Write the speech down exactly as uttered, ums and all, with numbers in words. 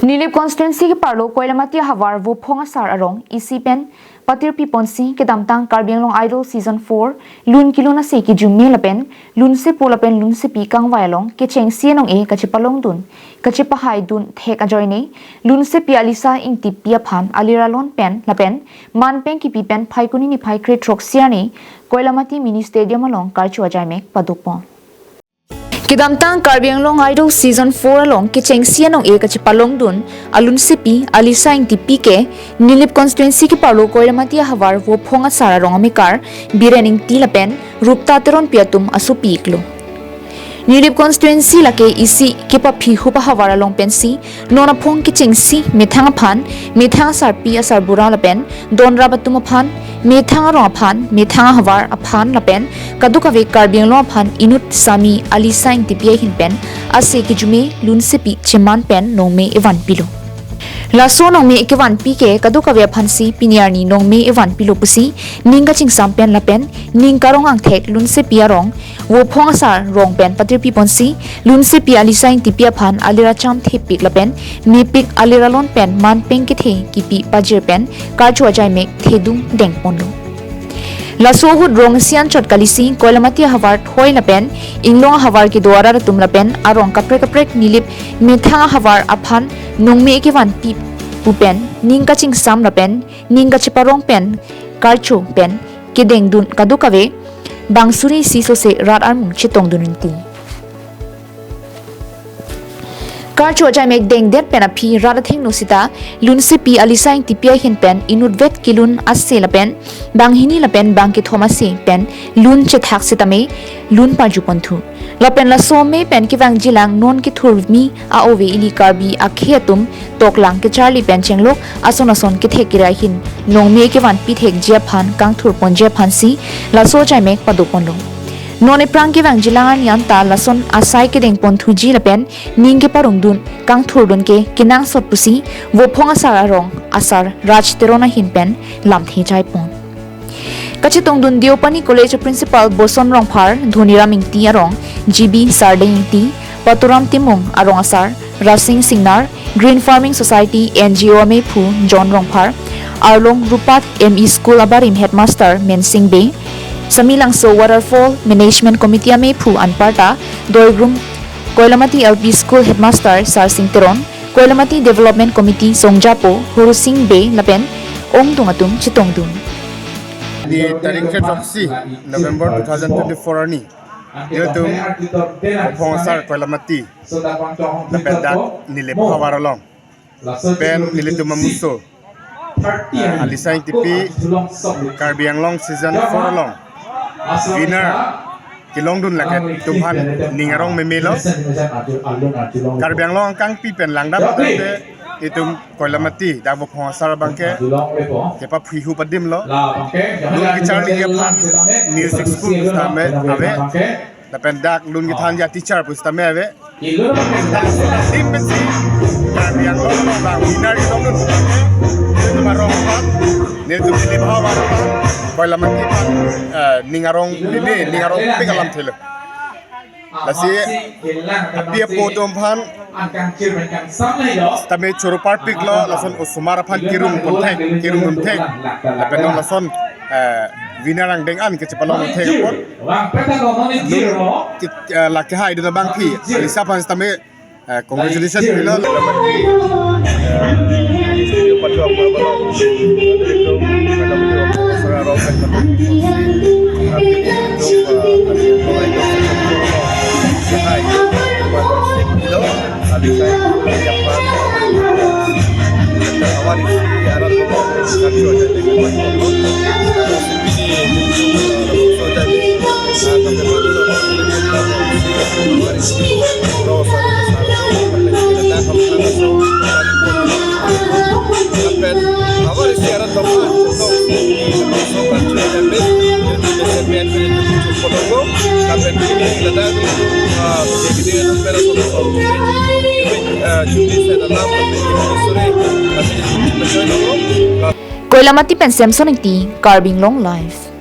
Nilip constituency keparlo Koilamati ahavar Vophong Asar arong isi pen patirpi ponsi kedamtang Karbi Anglong Idol Season four lun kelun ase kejume lapen lunsepo lapen lunsepi kangvai along kechengsi anong-e kachepalongdun kachepahaidun thek ajoine lunsepi Alisa Ingtipi aphan aliralon pen lapen manpeng kipi pen Phaikuni niphai kre-throksi arni Koilamati Mini Stadium along karcho ajaimek padopon. Kedamtang Karbi Anglong Idol Season four along kechengsi anong-e kachepalongdun alunsepi Alisa Ingtipi ke Nilip constituency keparlo Koilamati ahavar Vophong Asar arong amekar Biren Ingti lapen Rupta Teronpi atum asopi iklo. Nilip constituency lake isi kepaphihup ahavar along pensi non aphong kechengsi methang aphan, methang asarpi asarbura lapen donrap atum aphan, methang arong aphan, methang ahavar aphan lapen kadokave Karbi Anglong aphan inut sami Alisa Ingtipi ahin pen ase kejume lunsepi cheman pen nongme evanpilo. Laso nongme kevanpi ke kadokave aphansi pini arni nongme evanpilo pusi ning kachingsam pen lapen ning karong angthek lunsepi arong Vophong Asar rong pen patirpi ponsi lunsepi Alisa Ingtipi aphan aliracham thepik lapen mepik aliralon pen manpeng kethe kipi pajir pen karcho ajaimek thedung dengponlo. Laso ahut rong isi anchot kalisi Koilamati ahavar thoi lapen inglong ahavar kedo arat atum lapen arong kaprek kaprek Nilip methang ahavar aphan nongme kevanpi pu pen ning kachingsam lapen ning kacheparong pen karcho pen kedengdun kadokave bang suri isi sose rat armung chetongdun rinti. Karcho ajaimek dengdet pen aphi rat athengno sita lunsepi Alisa Ingtipi ahin pen inutvet kelun ase lapen banghini lapen bangkethom ase pen lun chethak sitame lun parjuponthu. Lapen laso me pen kevangjilang non kethurmi a-ove ili Karbi akhei atum toklang kecharli pen chenglok ason ason kethek kere ahin nongme kevanpi thekji aphan kangthurponji aphansi laso ajaimek padoponlo. Non ephrang kevangjilang arni anta lason asai kedengponthuji lapen ning keparongdun kangthurdun ke kenangsot pusi Vophong Asar arong asar Raj Teron ahin pen lamthe jaipon. Kachetongdun Deopani College Principal Boson Rongphar, Dhoniram Ingti arong, G B Sardeng Ingti, Paturam Timung arong asar Rasing Singnar, Green Farming Society N G O amephu John Rongphar, Arlong Rupat M E School abarim Headmaster Mensing Bey, Samilangso Waterfall Management Committee amephu anparta, Doigrum Koilamati L P School Headmaster Sarsing Teron, Koilamati Development Committee Songjapo Hurusing Bey lapen ongdung atum chetongdun. Di tarik kre-throksi November two thousand twenty-four arni, ilitum Vophong Asar Koilamati lapen dak Nilip ahavar along pen nelitum amuso, eh, Alisa Ingtipi Karbi Anglong Season four along winner kelongdun lake ilitum aphan ning arong memelo. Karbi Anglong angkangpi pen langdam tangte itum Koilamati dak Vophong Asar abangke kepaphihup adim lo. Lun kecharli aphan music school pusitame ave. Lapen dak lun kethanji a-teacher pusitame ave. Dim pensi Karbi Anglong abang winner kelongdun. Nelitum arong aphan, nelitum Nilip ahavar aphan, Koilamati aphan, eh, ning arong meme, ning arongpik alamthelo. Lasi api apo atum aphan sitame choro parpiklo, lason osomar aphan kerung ponthek, kerung ponthek. Lapen non lason, eh, winner angdeng an kachepalong ponthek apot. Nun ke, eh, lake haidun abangpi Alisa aphan sitame, eh, congratulations pilo. Koilamati pen Samson Ingti, Karbi Anglong Live.